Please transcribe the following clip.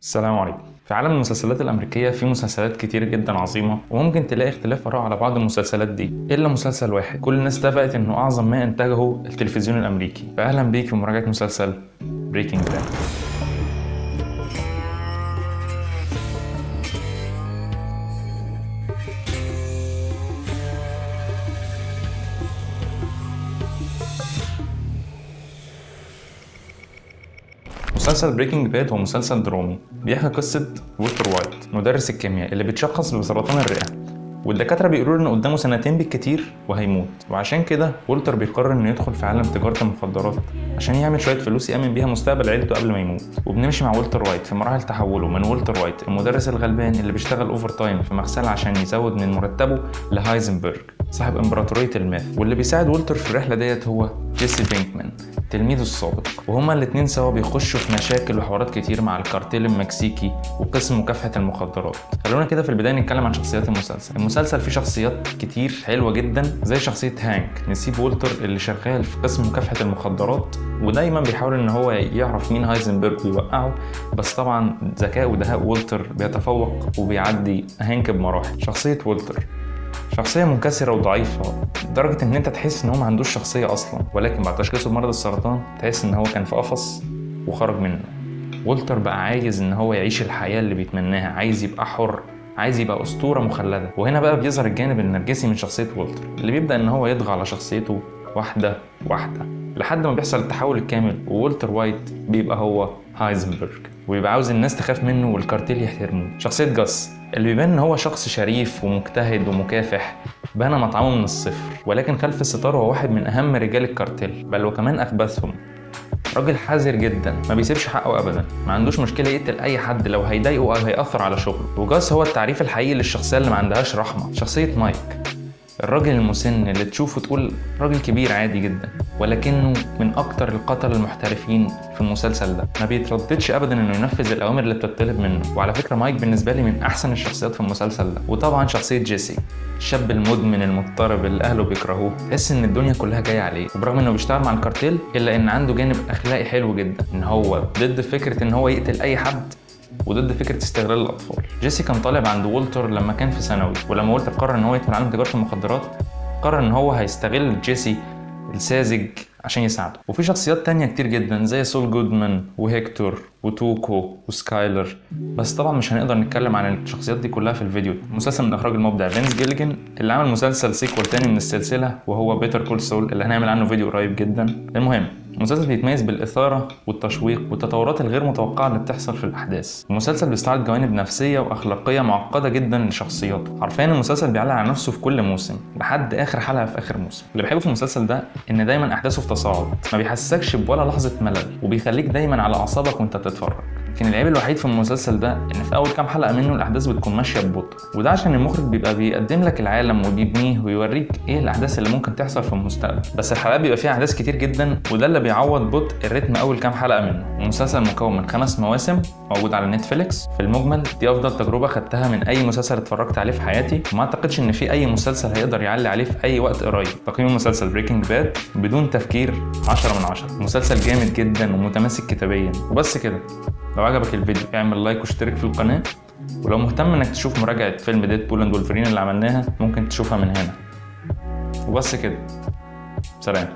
السلام عليكم. في عالم المسلسلات الأمريكية في مسلسلات كتير جدا عظيمة، وممكن تلاقي اختلاف آراء على بعض المسلسلات دي، إلا مسلسل واحد كل الناس اتفقت إنه أعظم ما أنتجه التلفزيون الأمريكي. فأهلا بيك في مراجعة مسلسل Breaking Bad. مسلسل Breaking Bad هو مسلسل درامي بيحكي قصة والتر وايت، مدرس الكيمياء اللي بيتشخص بسرطان الرئة، والدكاترة بيقولوا له إن قدامه سنتين بالكتير وهيموت. وعشان كده والتر بيقرر إنه يدخل في عالم تجارة المخدرات عشان يعمل شوية فلوس يأمن بيها مستقبل عيلته قبل ما يموت. وبنمشي مع والتر وايت في مراحل تحوله من والتر وايت المدرس الغلبان اللي بيشتغل overtime في مغسلة عشان يزود من مرتبه لهايزنبرج صاحب امبراطورية ال meth. واللي بيساعد والتر في الرحلة ديت هو جيسي بينكمان تلميذه السابق، وهما الاتنين سوا بيخشوا في مشاكل وحوارات كتير مع الكارتيل المكسيكي وقسم مكافحة المخدرات. خلونا كده في البداية نتكلم عن شخصيات المسلسل. المسلسل فيه شخصيات كتير حلوة جدا، زي شخصية هانك نسيب والتر اللي شغال في قسم مكافحة المخدرات، ودايما بيحاول ان هو يعرف مين هايزنبرج ويوقعه، بس طبعا ذكاء ودهاء والتر بيتفوق وبيعدي هانك بمراحل. شخصية والتر شخصية منكسرة وضعيفة لدرجة إن أنت تحس إن هو ما عندوش شخصية أصلا، ولكن بعد تشخيصه بمرض السرطان تحس إن هو كان في قفص وخرج منه. والتر بقى عايز إن هو يعيش الحياة اللي بيتمناها، عايز يبقى حر، عايز يبقى أسطورة مخلدة. وهنا بقى بيظهر الجانب النرجسي من شخصية والتر اللي بيبدأ إن هو يطغى على شخصيته واحدة واحدة لحد ما بيحصل التحول الكامل، وولتر وايت بيبقى هو هايزنبرج ويبقى عاوز الناس تخاف منه والكارتيل يحترموه. شخصية جاس اللي بيبان ان هو شخص شريف ومجتهد ومكافح، بنى مطعمه من الصفر، ولكن خلف الستار هو واحد من اهم رجال الكارتيل، بل وكمان اخبثهم. راجل حذر جدا، ما بيسيبش حقه ابدا، ما عندوش مشكلة يقتل اي حد لو هيضايقه او هيأثر على شغله. وجاس هو التعريف الحقيقي للشخصية اللي ما عندهاش رحمه. شخصية مايك الراجل المسن اللي تشوفه تقول راجل كبير عادي جدا، ولكنه من اكتر القتلة المحترفين في المسلسل ده، ما بيترددش ابدا انه ينفذ الاوامر اللي بتطلب منه. وعلى فكرة مايك بالنسبة لي من احسن الشخصيات في المسلسل ده. وطبعا شخصية جيسي الشاب المدمن المضطرب اللي اهله بيكرهوه، تحس ان الدنيا كلها جاية عليه، وبرغم انه بيشتغل مع الكارتيل الا ان عنده جانب اخلاقي حلو جدا، ان هو ضد فكرة ان هو يقتل اي حد وضد فكرة استغلال الاطفال. جيسي كان طالب عند والتر لما كان في ثانوي، ولما والتر قرر ان هو يدخل عالم تجارة المخدرات قرر ان هو هيستغل جيسي الساذج عشان يساعده. وفي شخصيات تانية كتير جدا زي سول جودمان وهيكتور وتوكو وسكايلر، بس طبعا مش هنقدر نتكلم عن الشخصيات دي كلها في الفيديو. مسلسل من اخراج المبدع فينس جيليجان اللي عمل مسلسل sequel تاني من السلسلة وهو Better Call Saul اللي هنعمل عنه فيديو قريب جدا. المهم المسلسل بيتميز بالإثارة والتشويق والتطورات الغير متوقعة اللي بتحصل في الأحداث. المسلسل بيستعرض جوانب نفسية وأخلاقية معقدة جدا لشخصياته. حرفيا المسلسل بيعلق على نفسه في كل موسم لحد آخر حلقة في آخر موسم. اللي بحبه في المسلسل ده إن دايما أحداثه في تصاعد، ما بيحسسكش بولا لحظة ملل، وبيخليك دايما على أعصابك وأنت بتتفرج. لكن العيب الوحيد في المسلسل ده ان في اول كام حلقة منه الاحداث بتكون ماشية ببطء، وده عشان المخرج بيبقى بيقدم لك العالم وبيبنيه ويوريك ايه الاحداث اللي ممكن تحصل في المستقبل، بس الحلقات بيبقى فيها احداث كتير جدا، وده اللي بيعوض بطء الريتم اول كام حلقة منه. المسلسل مكون من 5 مواسم موجود على نتفليكس. في المجمل دي افضل تجربه خدتها من اي مسلسل اتفرجت عليه في حياتي، وما اعتقدش ان في اي مسلسل هيقدر يعلي عليه في اي وقت قريب. تقييم مسلسل Breaking Bad بدون تفكير 10 من 10. مسلسل جامد جدا ومتماسك كتابيا. وبس كده، لو عجبك الفيديو اعمل like واشترك في القناة، ولو مهتم انك تشوف مراجعة فيلم Deadpool and Wolverine اللي عملناها ممكن تشوفها من هنا. وبس كده، سلام.